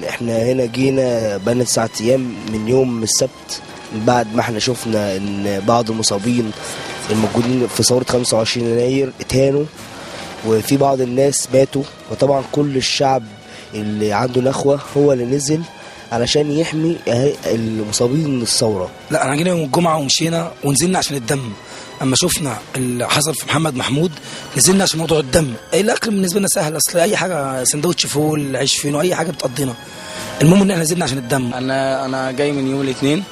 احنا هنا جينا بقالنا 9 ايام من يوم السبت، بعد ما احنا شفنا ان بعض المصابين الموجودين في ثورة 25 يناير اتهانوا وفي بعض الناس ماتوا، وطبعا كل الشعب اللي عنده نخوة هو اللي نزل علشان يحمي المصابين من الثورة. لا انا جينا يوم الجمعة ومشينا ونزلنا عشان الدم، اما شفنا اللي حصل في محمد محمود نزلنا عشان موضوع الدم. الاكل بالنسبة لنا سهل، اصل اي حاجة سندوتش فول عيش فينو اي حاجة بتقضينا، المهم ان احنا نزلنا عشان الدم. انا جاي من يوم الاثنين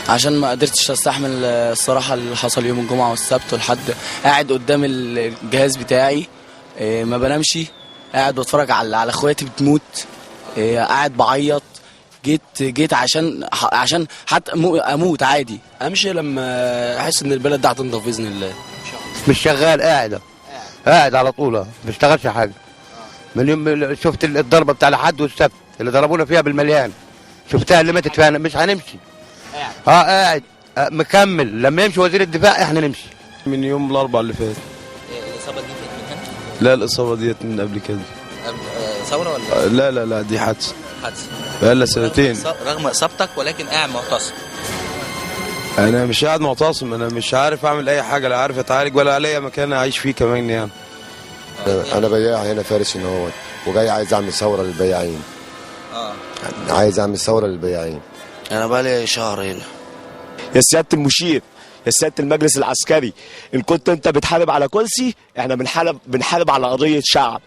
عشان ما قدرتش استحمل الصراحة اللي حصل يوم الجمعة والسبت والحد. قاعد قدام الجهاز بتاعي ما بنامش، قاعد بتفرج على اخواتي بتموت، قاعد بعيط. جيت عشان حتى اموت عادي. امشي لما احس ان البلد ده هتنضف باذن الله. مش شغال، قاعد على طول، ما بشتغلش حاجة. من يوم شفت الضربة بتاع الحد والسبت اللي ضربونا فيها بالمليان، شفتها اللي ماتت فيها، مش هنمشي. قاعد مكمل. لما يمشي وزير الدفاع احنا نمشي. من يوم الاربعاء اللي فات. الاصابة دي كانت من هنا؟ لا الاصابة ديت من قبل كده. ثورة ولا؟ لا لا لا دي حادثه. بقالها سنتين. رغم اصابتك ولكن قاعد معتصم. انا مش قاعد معتصم، انا مش عارف اعمل اي حاجة، لا عارف اتعالج ولا عليا مكان اعيش فيه كمان يعني. انا بياع هنا فارس هنا اهوت، وجاي عايز اعمل ثورة للبياعين. عايز اعمل ثورة للبياعين. انا بقالي شهر هنا. يا سيادة المشير، يا سيادة المجلس العسكري، ان كنت انت بتحارب على كرسي، احنا بنحارب على قضية شعب.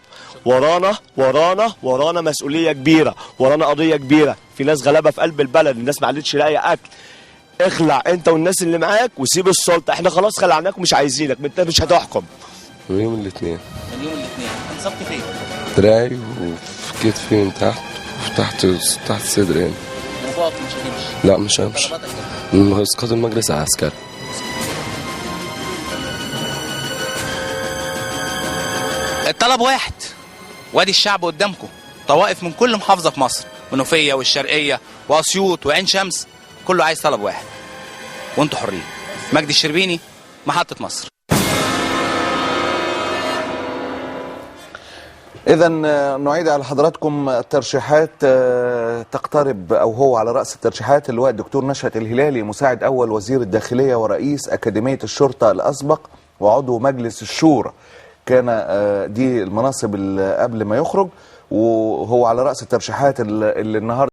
ورانا ورانا ورانا مسؤولية كبيرة، ورانا قضية كبيرة، في ناس غلابة في قلب البلد، الناس ما عادتش لاقيه اكل. اخلع انت والناس اللي معاك وسيب السلطة، احنا خلاص خلعناك ومش عايزينك، انت مش هتحكم. من يوم الاثنين. من يوم الاثنين انصبت فين؟ دراعي وفي كتفي من تحت وفي تحت صدري يعني. وباطي مش هتمشي؟ لا مش همشي. من اسقاط المجلس العسكري. الطلب واحد، وادي الشعب قدامكم، طوائف من كل محافظة في مصر، منوفيه والشرقية واسيوط وعين شمس، كله عايز طلب واحد وانتوا حرين. مجدي الشربيني، محطة مصر. إذا نعيد على حضراتكم الترشيحات. تقترب أو هو على رأس الترشيحات اللواء الدكتور نشأت الهلالي، مساعد أول وزير الداخلية ورئيس أكاديمية الشرطة الأسبق وعضو مجلس الشورى. كان دي المناصب قبل ما يخرج، وهو على رأس الترشيحات اللي النهارده.